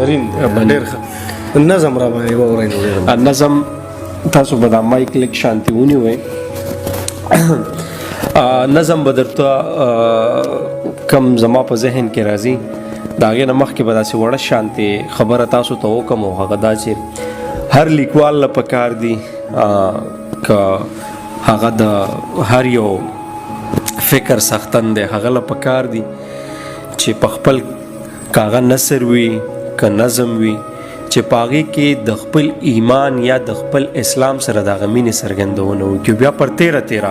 رین ډیر ښه نظم را باندې وورئ نو ډیر نظم تاسو به دا مایک لږ شانتي ونیوئ. نظم به درته کم زما په ذهن کې راځي، د هغې نه مخکې به داسې وړه شانتې خبره تاسو ته وکړم، او هغه دا چې هر لیکوال له پکار دي که هغه د هر یو فکر سختن دی، هغه له پکار دي چې په خپل که هغه نثر وي که نظم وي، چې په هغې کې د خپل ایمان یا د خپل اسلام سره د هغه مینې څرګندونه وکړي. بیا پر تیره تیره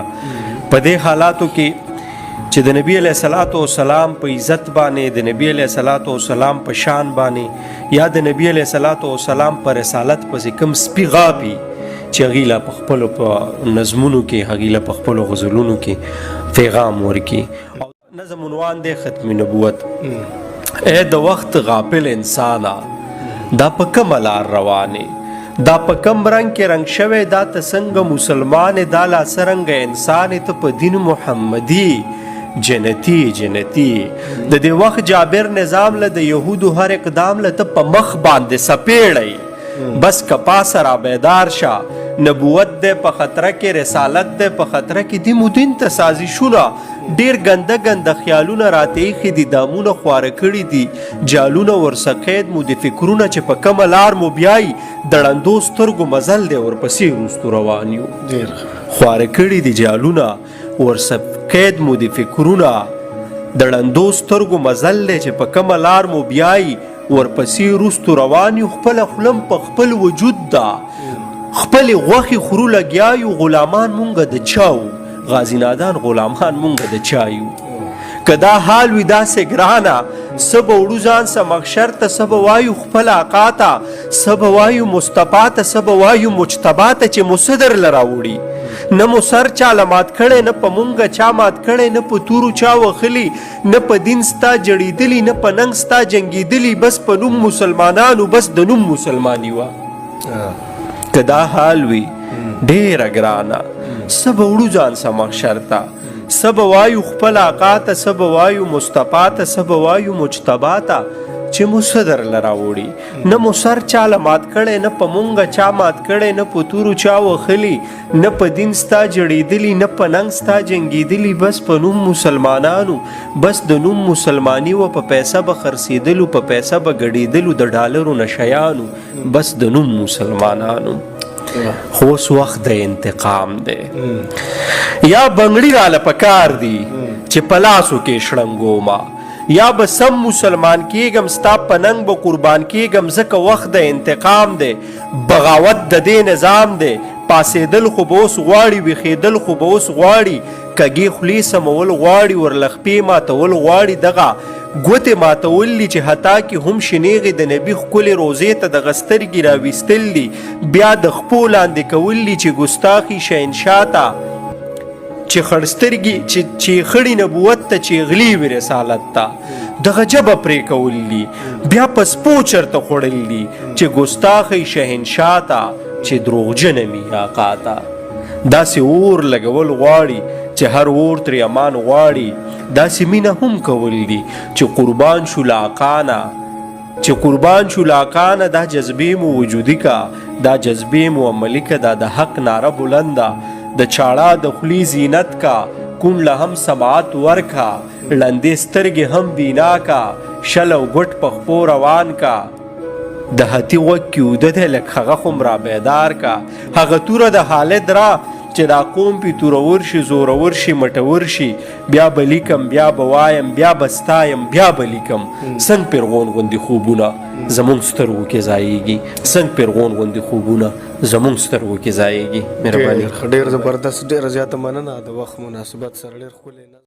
په دې حالاتو کې چې د نبی علیه الصلاۃ والسلام په عزت باندې، د نبی علیه الصلاۃ والسلام په شان باندې، یا د نبی علیه الصلاۃ والسلام پر رسالت پسې کم سپي غاپي، چې هغوی له په خپلو په نظمونو کې، هغوی له په خپلو غزلونو کې پیغام ورکړي. نظم عنوان دی ختم نبوت. اے د وخت غافل انسانا، دا په کومه لار روانې؟ دا په کم رنګ کې رنګ شوی؟ دا ته څنګه مسلمان؟ دا لا څرنګه انسان؟ ته په دین محمدي جنتی جنتی. د دې وخت جابر نظام له د يهودو هر اقدام له ته په مخ باندې سپېړی، بس کپاسه را بیدار شه. نبوت دی په خطر کې، رسالت دی په خطر کې، دی مو دین ته سازشونه ډیر ګنده ګنده خیالونه راته ایښي دي، دامونه خواره کړي دي جالونه، ورسه قید مو دي فکرونه، چې په کومه لار مو بیایي د ړندو سترګو مزل دی، ورپسې وروستو روان یو. ډیر خواره کړي دي جالونه، ورسه قید مو دي فکرونه، د ړندو سترګو مزل دی، چې په کومه لار مو بیایي ورپسې وروستو روان یو. خپله خوله په خپل وجود ده خپلې غوښې خورو لګیا یو، غلامان مونږه د چا وو؟ غازي نادان غلامان مونږه د چا یو؟ که دا حال وي داسې ګرانه، څه به وړو ځان سه محشر ته؟ څه به وایو خپل آقا ته؟ څه به وایو مصطفی ته؟ څه به وایو مجتبی ته چې مو څه درله راوړي؟ نه مو سر چا له مات کړی، نه په مونږه چا مات کړی، نه په تورو چا وخلي، نه په دین ستا جړېدلي، نه په ننګ ستا جنګېدلي، بس په نوم مسلمانانو، بس د نوم مسلماني وه. که دا حال وي ډېره ګرانه، څه به وړو ځان سه محشر ته؟ څه به وایو خپل آقا ته؟ څه به وایو مصطفی ته؟ څه به وایو مجتبی ته چې مو څه درله راوړي؟ نه مو سر چا له مات کړی، نه په مونږه چا مات کړی، نه په تورو چا وخلي، نه په دین ستا جړېدلي، نه په ننګ ستا جنګېدلي، بس په نوم مسلمانانو، بس د نوم مسلماني وه، په پیسه به خرڅېدلو، په پیسه به ګډېدلو، د ډالرو نشیانو، بس د نوم مسلمانانو. خو اوس وخت د انتقام دی، یا بنګړي راله پکار دي چې په لاسو کې شړنګوما، یا به سم مسلمان کیږم، ستا په ننګ به قربان کیږم، ځکه وخت د انتقام دی، بغاوت د دې نظام دی. پاسېدل خو به اوس غواړي، ویښېدل خو به اوس غواړي، کږې خولې سمول غواړي، ورله خپې ماتول غواړي، دغه ګوتې ماتول دي چې حتی کې هم شنېغې د نبي ښکلې روزې ته دغه سترګې راویستل دي، بیا د خپو لاندې کول دي چې ګستاخي شهنشاه ته، چې خړسترګي چې خړی نبوت ته، چې غلی وي رسالت ته، دغه ژبه پرې کول دي، بیا په سپو چرته خوړل دي چې ګستاخی شهنشاه ته، چې دروغجنه مي آقا ته. داسې اور لګول غواړي چې هر اور ترې امان غواړي، داسې مینه هم کول دي چې قربان شو له آقا نه، چې قربان شو له آقا نه. دا جذبې مو وجودي کا، دا جذبې مو عملي کا، دا د حق ناره بلنده، د چاړه د خولې زینت کا، کونډ له هم سماعت ورکا، ړندې سترګې هم بینا کا، شل او ګوټ په خپو روان کا، د هتي غوږ کې اوده دی لږ هغه خو را بیدار کا، هغه توره د خالد را چې دا قوم پې تورور شي، زورور شي، مټور شي، بیا به لیکم، بیا به وایم، بیا به ستایم، بیا به لیکم. څنګه پیرغون غوندې خوبونه زمونږ سترګو کې ځایږي، څنګه پیرغون غوندې خوبونه زمونږ سترګو کې ځایږي. مهرباني. ډیر زبردست، ډیر زیاته مننه د وخت مناسبت سره، ډیر ښکلی.